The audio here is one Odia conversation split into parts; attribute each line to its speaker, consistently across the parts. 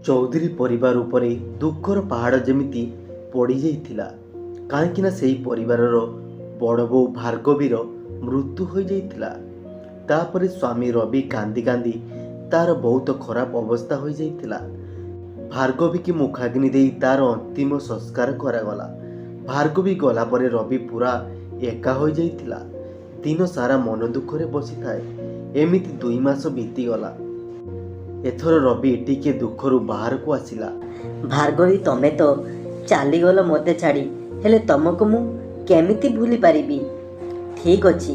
Speaker 1: ଚୌଧୁରୀ ପରିବାର ଉପରେ ଦୁଃଖର ପାହାଡ଼ ଯେମିତି ପଡ଼ିଯାଇଥିଲା, କାହିଁକିନା ସେହି ପରିବାରର ବଡ଼ ବୋଉ ଭାର୍ଗବୀର ମୃତ୍ୟୁ ହୋଇଯାଇଥିଲା। ତାପରେ ସ୍ୱାମୀ ରବି କାନ୍ଦି କାନ୍ଦି ତାର ବହୁତ ଖରାପ ଅବସ୍ଥା ହୋଇଯାଇଥିଲା। ଭାର୍ଗବୀକି ମୁଖାଗ୍ନି ଦେଇ ତାର ଅନ୍ତିମ ସଂସ୍କାର କରାଗଲା। ଭାର୍ଗବୀ ଗଲା ପରେ ରବି ପୁରା ଏକା ହୋଇଯାଇଥିଲା। ଦିନ ସାରା ମନ ଦୁଃଖରେ ବସିଥାଏ। ଏମିତି 2 ମାସ ବିତିଗଲା। ଏଥର ରବି ଟିକେ ଦୁଃଖରୁ ବାହାରକୁ ଆସିଲା।
Speaker 2: ଭାର୍ଗବୀ, ତମେ ତ ଚାଲିଗଲ ମୋତେ ଛାଡ଼ି, ହେଲେ ତମକୁ ମୁଁ କେମିତି ଭୁଲି ପାରିବି? ଠିକ୍ ଅଛି,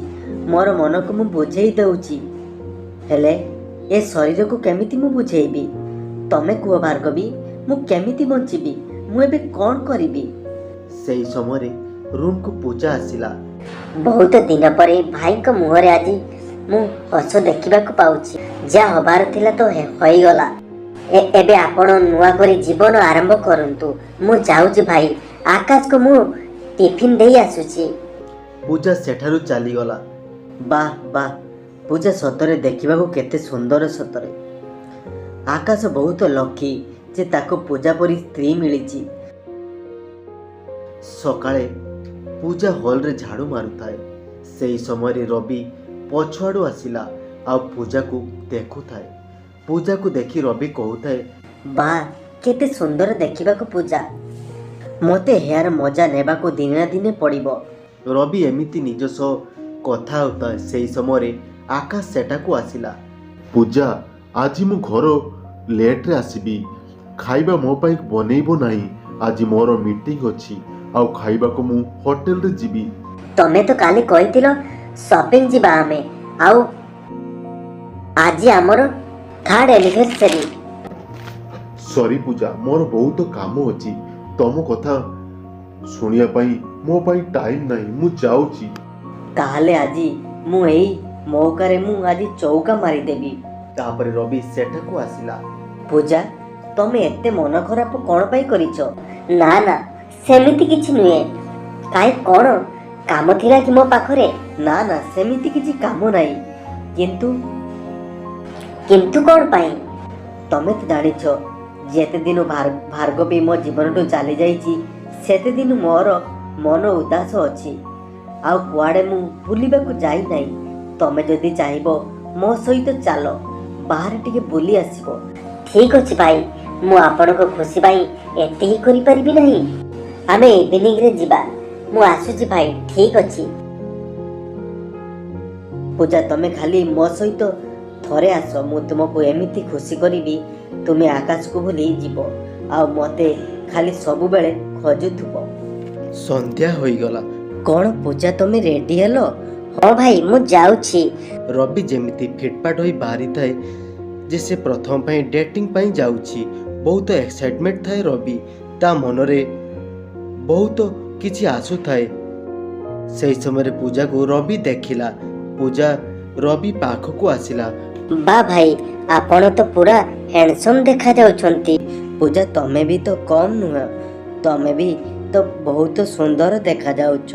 Speaker 2: ମୋର ମନକୁ ମୁଁ ବୁଝେଇ ଦେଉଛି, ହେଲେ ଏ ଶରୀରକୁ କେମିତି ମୁଁ ବୁଝେଇବି? ତମେ କୁହ ଭାର୍ଗବୀ, ମୁଁ କେମିତି ବଞ୍ଚିବି? ମୁଁ ଏବେ କ'ଣ କରିବି?
Speaker 1: ସେହି ସମୟରେ ରୁମକୁ ପୂଜା ଆସିଲା।
Speaker 3: ବହୁତ ଦିନ ପରେ ଭାଇଙ୍କ ମୁହଁରେ ଆଜି ମୁଁ ହସ ଦେଖିବାକୁ ପାଉଛି। ଯାହା ହବାର ଥିଲା ତ ହୋଇଗଲା। ଏବେ ଆପଣ ନୂଆ କରି ଜୀବନ ଆରମ୍ଭ କରନ୍ତୁ। ମୁଁ ଯାଉଛି ଭାଇ, ଆକାଶକୁ ମୁଁ ଟିଫିନ ଦେଇ ଆସୁଛି।
Speaker 1: ପୂଜା ସେଠାରୁ ଚାଲିଗଲା।
Speaker 2: ବାহ ବାହ ପୂଜା, ସତରେ ଦେଖିବାକୁ କେତେ ସୁନ୍ଦର। ସତରେ ଆକାଶ ବହୁତ ଲକି ଯେ ତାକୁ ପୂଜା ପରି ସ୍ତ୍ରୀ ମିଳିଛି।
Speaker 1: ସକାଳେ ପୂଜା ହଲରେ ଝାଡ଼ୁ ମାରୁଥାଏ। ସେହି ସମୟରେ ରବି ପଛଆଡ଼ୁ ଆସିଲା ଆଉ ପୂଜାକୁ ଦେଖୁଥାଏ। ପୂଜାକୁ ଦେଖି ରବି କହୁଥାଏ,
Speaker 2: ବାଃ, କେତେ ସୁନ୍ଦର ଦେଖିବାକୁ ପୂଜା। ମୋତେ ଏହାର ମଜା ନେବାକୁ ଦିନେ ନା ଦିନେ ପଡ଼ିବ।
Speaker 1: ରବି ଏମିତି ନିଜ ସହ କଥା ହେଉଥାଏ। ସେହି ସମୟରେ ଆକାଶ ସେଠାକୁ ଆସିଲା।
Speaker 4: ପୂଜା, ଆଜି ମୁଁ ଘର ଲେଟ୍ରେ ଆସିବି। ଖାଇବା ମୋ ପାଇଁ ବନେଇବ ନାହିଁ। ଆଜି ମୋର ମିଟିଂ ଅଛି ଆଉ ଖାଇବାକୁ ମୁଁ ହୋଟେଲରେ ଯିବି।
Speaker 3: ତମେ ତ କାଲି କହିଥିଲ ସପିଂ ଯିବା ଆମେ, ଆଉ ଆଜି ଆମର ଥାର୍ଡ ଆନିଭର୍ସରୀ।
Speaker 4: ସରି ପୂଜା, ମୋର ବହୁତ କାମ ଅଛି। ତମ କଥା ଶୁଣିବା ପାଇଁ ମୋ ପାଇଁ ଟାଇମ୍ ନାହିଁ। ମୁଁ ଯାଉଛି।
Speaker 2: ତାହେଲେ ଆଜି ମୁଁ ଏଇ ମୌକାରେ ମୁଁ ଆଜି ଚୌକା ମାରିଦେବି।
Speaker 1: ତାପରେ ରବି ସେଠାକୁ ଆସିଲା।
Speaker 2: ପୂଜା, ତମେ ଏତେ ମନ ଖରାପ କ'ଣ ପାଇଁ କରିଛ?
Speaker 3: ନା ନା, ସେମିତି କିଛି ନୁହେଁ। କାଇଁ, କ'ଣ କାମ ଥିଲା କି ମୋ ପାଖରେ?
Speaker 2: ନା ନା, ସେମିତି କିଛି କାମ ନାହିଁ, କିନ୍ତୁ
Speaker 3: କିନ୍ତୁ କ'ଣ ପାଇଁ?
Speaker 2: ତମେ ତ ଜାଣିଛ, ଯେତେ ଦିନ ଭାର୍ଗବୀ ମୋ ଜୀବନଠୁ ଚାଲିଯାଇଛି, ସେତେ ଦିନ ମୋର ମନ ଉଦାସ ଅଛି ଆଉ କୁଆଡ଼େ ମୁଁ ବୁଲିବାକୁ ଯାଇନାହିଁ। ତମେ ଯଦି ଚାହିଁବ, ମୋ ସହିତ ଚାଲ, ବାହାରେ ଟିକେ ବୁଲି ଆସିବ।
Speaker 3: ଠିକ ଅଛି ଭାଇ, ମୁଁ ଆପଣଙ୍କ ଖୁସି ପାଇଁ ଏତିକି କରିପାରିବି ନାହିଁ? ଆମେ ଇଭିନିଂରେ ଯିବା। ମୁଁ ଆସୁଛି ଭାଇ, ଠିକ ଅଛି।
Speaker 2: ପୂଜା, ତମେ ଖାଲି ମୋ ସହିତ ଥରେ ଆସ। ମୁଁ ତୁମକୁ ଏମିତି ଖୁସି କରିବି, ତୁମେ ଆକାଶକୁ ଭୁଲି ଯିବ ଆଉ ମୋତେ ଖାଲି ସବୁବେଳେ ଖୋଜୁଥିବ।
Speaker 1: ସନ୍ଧ୍ୟା ହୋଇଗଲା।
Speaker 2: କ'ଣ ପୂଜା, ତମେ ରେଡି ହେଲ?
Speaker 3: ହଁ ଭାଇ, ମୁଁ ଯାଉଛି।
Speaker 1: ରବି ଯେମିତି ଫିଟଫାଟ ହୋଇ ବାହାରିଥାଏ ଯେ ସେ ପ୍ରଥମ ପାଇଁ ଡେଟିଂ ପାଇଁ ଯାଉଛି। ବହୁତ ଏକ୍ସାଇଟମେଣ୍ଟ ଥାଏ ରବି। ତା ମନରେ ବହୁତ କିଛି ଆସୁଥାଏ। ସେହି ସମୟରେ ପୂଜାକୁ ରବି ଦେଖିଲା। ପୂଜା ରବି ପାଖକୁ ଆସିଲା।
Speaker 3: ବା ଭାଇ, ଆପଣ ତ ପୁରା ହ୍ୟାଣ୍ଡସମ୍ ଦେଖାଯାଉଛନ୍ତି।
Speaker 2: ପୂଜା, ତମେ ବି ତ କମ୍ ନୁହଁ। ତମେ ବି ତ ବହୁତ ସୁନ୍ଦର ଦେଖାଯାଉଛ।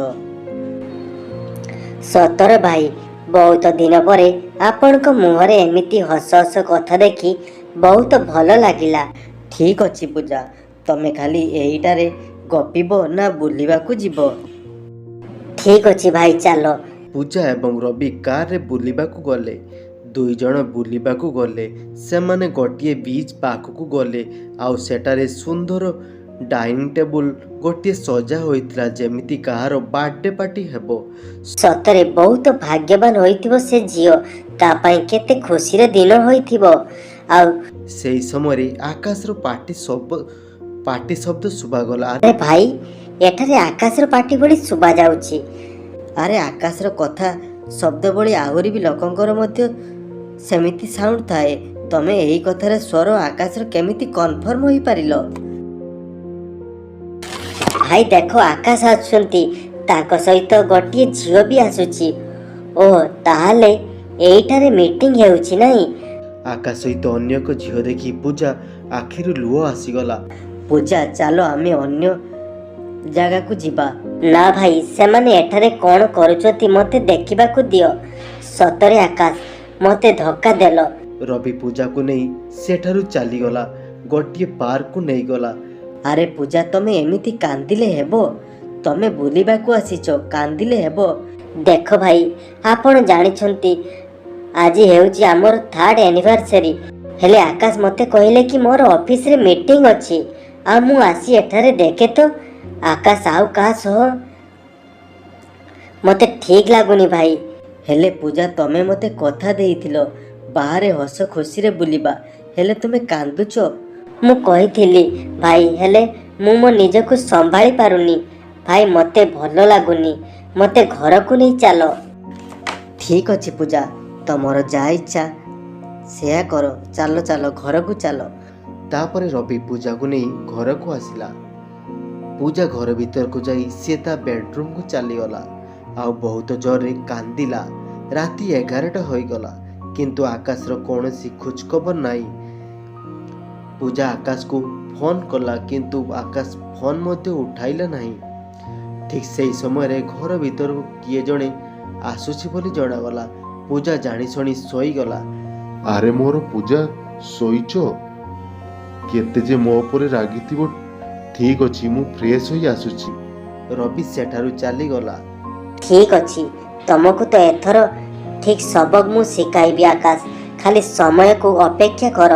Speaker 3: ସତରେ ଭାଇ, ବହୁତ ଦିନ ପରେ ଆପଣଙ୍କ ମୁହଁରେ ଏମିତି ହସ ହସ କଥା ଦେଖି ବହୁତ ଭଲ ଲାଗିଲା।
Speaker 2: ଠିକ୍ ଅଛି ପୂଜା, ତମେ ଖାଲି ଏଇଟାରେ ଗପିବ ନା ବୁଲିବାକୁ ଯିବ?
Speaker 3: ଠିକ ଅଛି ଭାଇ, ଚାଲ।
Speaker 1: ପୂଜା ଏବଂ ରବି କାରରେ ବୁଲିବାକୁ ଗଲେ। ଦୁଇ ଜଣ ବୁଲିବାକୁ ଗଲେ। ସେମାନେ ଗୋଟିଏ ବିଚ୍ ପାଖକୁ ଗଲେ ଆଉ ସେଠାରେ ସୁନ୍ଦର ଡାଇନିଂ ଟେବୁଲ ଗୋଟିଏ ସଜା ହୋଇଥିଲା, ଯେମିତି କାହାର ବାର୍ଥଡେ ପାର୍ଟି ହେବ।
Speaker 3: ସତରେ ବହୁତ ଭାଗ୍ୟବାନ ହୋଇଥିବ ସେ ଝିଅ। ତା ପାଇଁ କେତେ ଖୁସିର ଦିନ ହୋଇଥିବ ଆଉ
Speaker 1: ସେହି ସମୟରେ ଆକାଶର ପାଟି ଶବ୍ଦ ଶୁଭାଗଲା।
Speaker 3: ଆରେ ଭାଇ, ଏଠାରେ ଆକାଶର ପାଟି ଭଳି ଶୁଭା ଯାଉଛି।
Speaker 2: ଆରେ, ଆକାଶର କଥା ଶବ୍ଦ ଭଳି ଆହୁରି ବି ଲୋକଙ୍କର ମଧ୍ୟ ସେମିତି ସାଉଣ୍ଡ ଥାଏ। ତମେ ଏହି କଥାର ସ୍ୱର ଆକାଶର କେମିତି କନଫର୍ମ ହୋଇପାରିଲ?
Speaker 3: ଭାଇ, ଦେଖ, ଆକାଶ ଆସୁଛନ୍ତି। ତାଙ୍କ ସହିତ ଗୋଟିଏ ଝିଅ ବି ଆସୁଛି। ଓହ, ତାହେଲେ ଏଇଠାରେ ମିଟିଂ ହେଉଛି, ନାହିଁ?
Speaker 1: ଆକାଶ ସହିତ ଅନ୍ୟ ଏକ ଝିଅ ଦେଖି ପୂଜା ଆଖିରୁ ଲୁହ ଆସିଗଲା।
Speaker 2: ପୂଜା, ଚାଲ ଆମେ ଅନ୍ୟ ଜାଗାକୁ ଯିବା।
Speaker 3: ନା ଭାଇ, ସେମାନେ ଏଠାରେ କ'ଣ କରୁଛନ୍ତି ମୋତେ ଦେଖିବାକୁ ଦିଅ। ସତରେ ଆକାଶ, ମୋତେ ଧୋକା ଦେଲ।
Speaker 1: ରବି ପୂଜାକୁ ନେଇ ସେଠାରୁ ଚାଲିଗଲା। ଗୋଟିଏ ପାର୍କକୁ ନେଇଗଲା।
Speaker 2: ଆରେ ପୂଜା, ତମେ ଏମିତି କାନ୍ଦିଲେ ହେବ? ତମେ ବୁଲିବାକୁ ଆସିଛ, କାନ୍ଦିଲେ ହେବ?
Speaker 3: ଦେଖ ଭାଇ, ଆପଣ ଜାଣିଛନ୍ତି ଆଜି ହେଉଛି ଆମର ଥାର୍ଡ ଆନିଭର୍ସରୀ। ହେଲେ ଆକାଶ ମୋତେ କହିଲେ କି ମୋର ଅଫିସରେ ମିଟିଂ ଅଛି, ଆଉ ମୁଁ ଆସି ଏଠାରେ ଦେଖେ ତ ଆକାଶ ଆଉ କାହା ସହ। ମୋତେ ଠିକ୍ ଲାଗୁନି ଭାଇ।
Speaker 2: ହେଲେ ପୂଜା, ତମେ ମୋତେ କଥା ଦେଇଥିଲ ବାହାରେ ହସ ଖୁସିରେ ବୁଲିବା, ହେଲେ ତୁମେ କାନ୍ଦୁଛ।
Speaker 3: ମୁଁ କହିଥିଲି ଭାଇ, ହେଲେ ମୁଁ ମୋ ନିଜକୁ ସମ୍ଭାଳି ପାରୁନି ଭାଇ। ମୋତେ ଭଲ ଲାଗୁନି, ମୋତେ ଘରକୁ ନେଇ ଚାଲ।
Speaker 2: ଠିକ୍ ଅଛି ପୂଜା, ତମର ଯାହା ଇଚ୍ଛା ସେୟା କର। ଚାଲ ଚାଲ, ଘରକୁ ଚାଲ।
Speaker 1: ତାପରେ ରବି ପୂଜାକୁ ନେଇ ଘରକୁ ଆସିଲା। ପୂଜା ଘର ଭିତରକୁ ଯାଇ ସିଏ ତା ବେଡରୁମକୁ ଚାଲିଗଲା ଆଉ ବହୁତ ଜୋରରେ କାନ୍ଦିଲା। ରାତି 11ଟା ହୋଇଗଲା, କିନ୍ତୁ ଆକାଶର କୌଣସି ଖୋଜଖବର ନାହିଁ। ପୂଜା ଆକାଶକୁ ଫୋନ୍ କଲା, କିନ୍ତୁ ଆକାଶ ଫୋନ୍ ମଧ୍ୟ ଉଠାଇଲା ନାହିଁ। ଠିକ୍ ସେହି ସମୟରେ ଘର ଭିତରକୁ କିଏ ଜଣେ ଆସୁଛି ବୋଲି ଜଣାଗଲା। ପୂଜା ଜାଣିଶୁଣି ଶୋଇଗଲା।
Speaker 4: ଆରେ ମୋର ପୂଜା, ଶୋଇଛ? କେତେ ଯେ ମୋ ଉପରେ ରାଗିଥିବ। ଠିକ୍ ଅଛି, ମୁଁ ଫ୍ରେଶ୍ ହୋଇ ଆସୁଛି।
Speaker 1: ରବି ସେଠାରୁ ଚାଲିଗଲା।
Speaker 3: ଠିକ୍ ଅଛି, ତମକୁ ତ ଏଥର ଠିକ୍ ସବକ ମୁଁ ଶିଖାଇବି ଆକାଶ। ଖାଲି ସମୟକୁ ଅପେକ୍ଷା କର,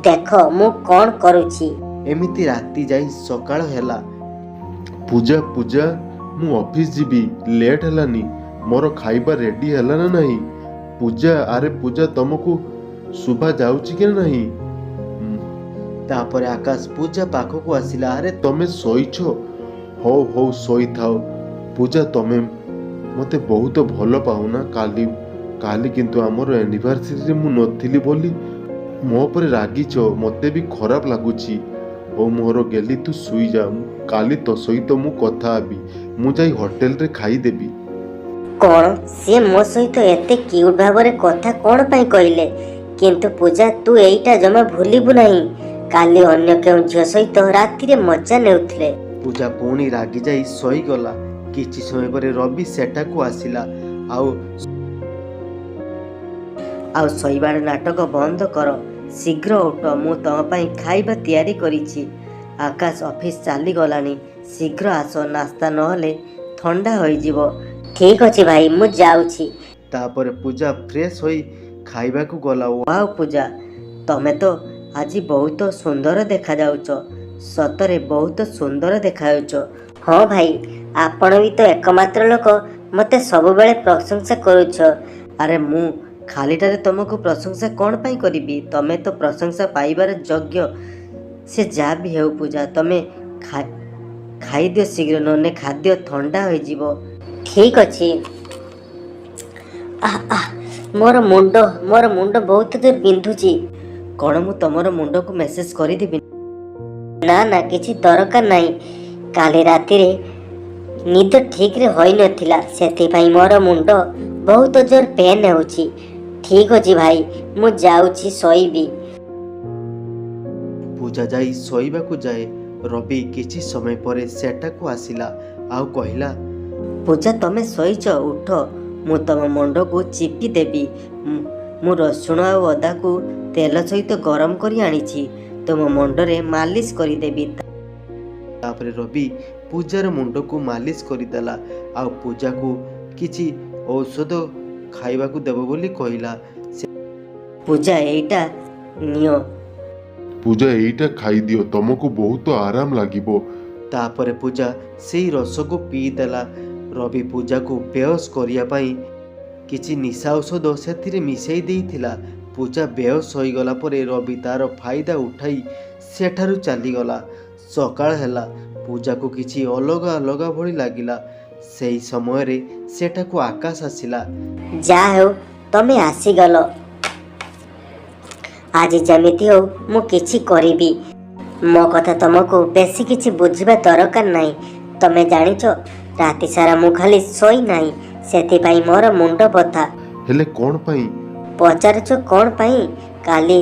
Speaker 3: ଦେଖ ମୁଁ କ'ଣ କରୁଛି।
Speaker 1: ଏମିତି ରାତି ଯାଇ ସକାଳ ହେଲା।
Speaker 4: ପୂଜା, ପୂଜା, ମୁଁ ଅଫିସ ଯିବି, ଲେଟ୍ ହେଲାନି। ମୋର ଖାଇବା ରେଡି ହେଲା ନା ନାହିଁ? ପୂଜା, ଆରେ ପୂଜା, ତମକୁ ଶୁଭା ଯାଉଛି କି ନାହିଁ?
Speaker 1: ତାପରେ ଆକାଶ ପୂଜା ପାଖକୁ ଆସିଲା। ଆରେ
Speaker 4: ତମେ ଶୋଇଛ? ହଉ ହଉ, ଶୋଇଥାଅ। ପୂଜା, ତମେ ମୋତେ ବହୁତ ଭଲ ପାଉନା? କାଲି କିନ୍ତୁ ଆମର ଆନିଭର୍ସରୀରେ ମୁଁ ନଥିଲି ବୋଲି ମୋ ଉପରେ ରାଗିଛ। ମୋତେ ବି ଖରାପ ଲାଗୁଛି। ଓ ମୋର ଗେଲି, ତୁ ଶୋଇଯା, କାଲି ତୋ ସହିତ ମୁଁ କଥା ହେବି। ମୁଁ ଯାଇ ହୋଟେଲରେ ଖାଇଦେବି।
Speaker 3: କ'ଣ ସିଏ ମୋ ସହିତ ଏତେ କ୍ୟୁଟ୍ ଭାବରେ କଥା କ'ଣ ପାଇଁ କହିଲେ? କିନ୍ତୁ ପୂଜା, ତୁ ଏଇଟା ଜମା ଭୁଲିବୁ ନାହିଁ, କାଲି ଅନ୍ୟ କେଉଁ ଝିଅ ସହିତ ରାତିରେ ମଜା ନେଉଥିଲେ।
Speaker 1: ପୂଜା ପୁଣି ରାଗିଯାଇ ଶୋଇଗଲା। କିଛି ସମୟ ପରେ ରବି ସେଠାକୁ ଆସିଲା ଆଉ
Speaker 2: ଆଉ ଶୋଇବାର ନାଟକ ବନ୍ଦ କର, ଶୀଘ୍ର ଉଠ। ମୁଁ ତମ ପାଇଁ ଖାଇବା ତିଆରି କରିଛି। ଆକାଶ ଅଫିସ ଚାଲିଗଲାଣି। ଶୀଘ୍ର ଆସ, ନାସ୍ତା ନହେଲେ ଥଣ୍ଡା ହୋଇଯିବ।
Speaker 3: ଠିକ୍ ଅଛି ଭାଇ, ମୁଁ ଯାଉଛି।
Speaker 1: ତାପରେ ପୂଜା ଫ୍ରେଶ୍ ହୋଇ ଖାଇବାକୁ ଗଲା ଓ
Speaker 2: ୱାଓ ପୂଜା, ତମେ ତ ଆଜି ବହୁତ ସୁନ୍ଦର ଦେଖାଯାଉଛ। ସତରେ ବହୁତ ସୁନ୍ଦର ଦେଖାଯାଉଛ।
Speaker 3: ହଁ ଭାଇ, ଆପଣ ବି ତ ଏକମାତ୍ର ଲୋକ ମୋତେ ସବୁବେଳେ ପ୍ରଶଂସା କରୁଛ।
Speaker 2: ଆରେ ମୁଁ ଖାଲିଟାରେ ତମକୁ ପ୍ରଶଂସା କ'ଣ ପାଇଁ କରିବି? ତମେ ତ ପ୍ରଶଂସା ପାଇବାର ଯୋଗ୍ୟ। ସେ ଯାହା ବି ହେଉ ପୂଜା, ତମେ ଖାଇଦିଅ ଶୀଘ୍ର, ନହେଲେ ଖାଦ୍ୟ ଥଣ୍ଡା ହୋଇଯିବ।
Speaker 3: ଠିକ୍ ଅଛି। ଆଃ ଆଃ, ମୋର ମୁଣ୍ଡ ବହୁତ ଜୋର ବିନ୍ଧୁଛି।
Speaker 2: କ'ଣ ମୁଁ ତମର ମୁଣ୍ଡକୁ ମସାଜ କରିଦେବି?
Speaker 3: ନା ନା, କିଛି ଦରକାର ନାହିଁ। କାଲି ରାତିରେ ନିଦ ଠିକରେ ହୋଇନଥିଲା, ସେଥିପାଇଁ ମୋର ମୁଣ୍ଡ ବହୁତ ଜୋର ପେନ୍ ହେଉଛି। ଠିକ୍ ଅଛି ଭାଇ, ମୁଁ ଯାଉଛି ଶୋଇବି।
Speaker 1: ପୂଜା ଯାଇ ଶୋଇବାକୁ ଯାଏ। ରବି କିଛି ସମୟ ପରେ ସେଠାକୁ ଆସିଲା ଆଉ କହିଲା,
Speaker 2: ପୂଜା, ତମେ ଶୋଇଛ? ଉଠ, ମୁଁ ତମ ମୁଣ୍ଡକୁ ଚିପି ଦେବି। ମୁଁ ରସୁଣ ଆଉ ଅଦାକୁ ତେଲ ସହିତ ଗରମ କରି ଆଣିଛି, ତୁମ ମୁଣ୍ଡରେ ମାଲିସ କରିଦେବି।
Speaker 1: ତାପରେ ରବି ପୂଜାର ମୁଣ୍ଡକୁ ମାଲିସ କରିଦେଲା ଆଉ ପୂଜାକୁ କିଛି ଔଷଧ ଖାଇବାକୁ ଦେବ ବୋଲି କହିଲା।
Speaker 2: ପୂଜା, ଏଇଟା ନିଅ।
Speaker 4: ପୂଜା, ଏଇଟା ଖାଇଦିଅ, ତମକୁ ବହୁତ ଆରାମ ଲାଗିବ।
Speaker 1: ତାପରେ ପୂଜା ସେଇ ରସକୁ ପିଇଦେଲା। ରବି ପୂଜାକୁ ବେହୋସ କରିବା ପାଇଁ କିଛି ନିଶା ଔଷଧ ସେଥିରେ ମିଶାଇ ଦେଇଥିଲା। ପୂଜା ବେହୋସ ହୋଇଗଲା ପରେ ରବି ତାର ଫାଇଦା ଉଠାଇ ସେଠାରୁ ଚାଲିଗଲା। ସକାଳ ହେଲା। ପୂଜାକୁ କିଛି ଅଲଗା ଅଲଗା ଭଳି ଲାଗିଲା। ସେହି ସମୟରେ ସେଠାକୁ ଆକାଶ ଆସିଲା।
Speaker 3: ଯାହା ହେଉ ତମେ ଆସିଗଲ। ଆଜି ଯେମିତି ହଉ ମୁଁ କିଛି କରିବି। ମୋ କଥା ତମକୁ ବେଶୀ କିଛି ବୁଝିବା ଦରକାର ନାହିଁ। ତମେ ଜାଣିଛ, ରାତି ସାରା ମୁଁ ଖାଲି ଶୋଇ ନାହିଁ, ସେଥିପାଇଁ ମୋର ମୁଣ୍ଡ ବଥା।
Speaker 4: ହେଲେ କ'ଣ ପାଇଁ?
Speaker 3: ପଚାରୁଛ କ'ଣ ପାଇଁ? କାଲି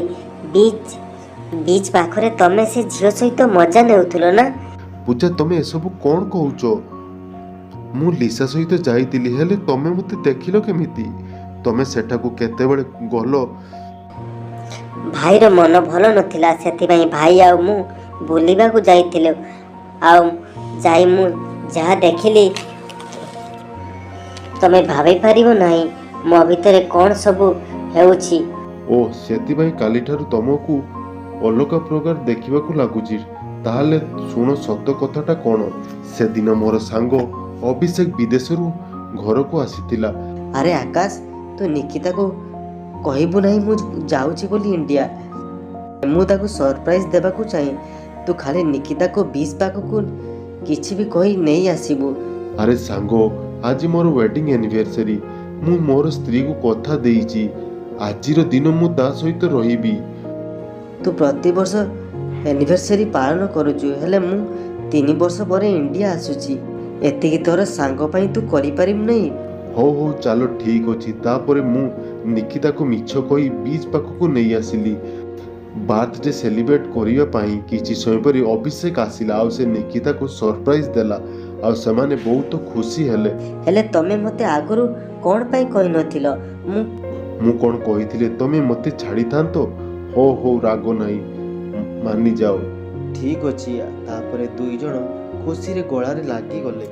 Speaker 3: ବିଚ୍ ପାଖରେ ତମେ ସେ ଝିଅ ସହିତ ମଜା ନେଉଥିଲ ନା?
Speaker 4: ପୂଜା, ତମେ ଏସବୁ କ'ଣ କହୁଛ? ମୁଁ ଲିସା ସହିତ ଯାଇଥିଲି, ହେଲେ ତମେ ମୋତେ ଦେଖିଲ କେମିତି? ତମେ ସେଠାକୁ କେତେବେଳେ ଗଲ?
Speaker 3: ଭାଇର ମନ ଭଲ ନଥିଲା, ସେଥିପାଇଁ ଭାଇ ଆଉ ମୁଁ ବୁଲିବାକୁ ଯାଇଥିଲୁ। ଆଉ ଯାଇ ମୁଁ ଯାହା ଦେଖିଲି, ତମେ ଭାବିପାରିବ ନାହିଁ ମୋ ଭିତରେ କ'ଣ ସବୁ ହେଉଛି।
Speaker 4: ଓ, ସେଥିପାଇଁ କାଲିଠାରୁ ତମକୁ ଅଲଗା ପ୍ରକାର ଦେଖିବାକୁ ଲାଗୁଛି। ତାହେଲେ ଶୁଣ, ସତ କଥାଟା କ'ଣ, ସେଦିନ ମୋର ସାଙ୍ଗ ଅଭିଷେକ ବିଦେଶରୁ ଘରକୁ ଆସିଥିଲା।
Speaker 2: ଆରେ ଆକାଶ, ତୁ ନିକିତାକୁ କହିବୁ ନାହିଁ ମୁଁ ଯାଉଛି ବୋଲି ଇଣ୍ଡିଆ। ମୁଁ ତାକୁ ସରପ୍ରାଇଜ୍ ଦେବାକୁ ଚାହେଁ। ତୁ ଖାଲି ନିକିତାକୁ ବିଚ୍ ପାଖକୁ କିଛି ବି କହି ନେଇ ଆସିବୁ।
Speaker 4: ଆରେ ସାଙ୍ଗ, ଆଜି ମୋର ୱେଡିଂ ଆନିଭର୍ସରୀ। ମୁଁ ମୋର ସ୍ତ୍ରୀକୁ କଥା ଦେଇଛି, ଆଜିର ଦିନ ମୁଁ ତା ସହିତ ରହିବି।
Speaker 2: ତୁ ପ୍ରତିବର୍ଷ ଆନିଭର୍ସରୀ ପାଳନ କରୁଛୁ, ହେଲେ ମୁଁ 3 ବର୍ଷ ପରେ ଇଣ୍ଡିଆ ଆସୁଛି। ଏତିକି ତୋର ସାଙ୍ଗ ପାଇଁ ତୁ କରିପାରିବୁ ନାହିଁ?
Speaker 4: ହଉ ହଉ, ଚାଲ, ଠିକ୍ ଅଛି। ତାପରେ ମୁଁ ନିକିତାକୁ ମିଛ କହି ବିଚ୍ ପାଖକୁ ନେଇ ଆସିଲି ବାର୍ଥଡେ ସେଲିବ୍ରେଟ୍ କରିବା ପାଇଁ। କିଛି ସମୟ ପରେ ଅଭିଷେକ ଆସିଲା ଆଉ ସେ ନିକିତାକୁ ସରପ୍ରାଇଜ୍ ଦେଲା ଆଉ ସେମାନେ ବହୁତ ଖୁସି ହେଲେ।
Speaker 2: ହେଲେ ତମେ ମୋତେ ଆଗରୁ କ'ଣ ପାଇଁ କହିନଥିଲ? ମୁଁ
Speaker 4: ମୁଁ କ'ଣ କହିଥିଲେ ତମେ ମୋତେ ଛାଡ଼ିଥାନ୍ତ? ହଉ ହଉ, ରାଗ ନାହିଁ, ମାନିଯାଅ।
Speaker 1: ଠିକ୍ ଅଛି। ତାପରେ ଦୁଇ ଜଣ ଖୁସିରେ ଗଳାରେ ଲାଗିଗଲେ।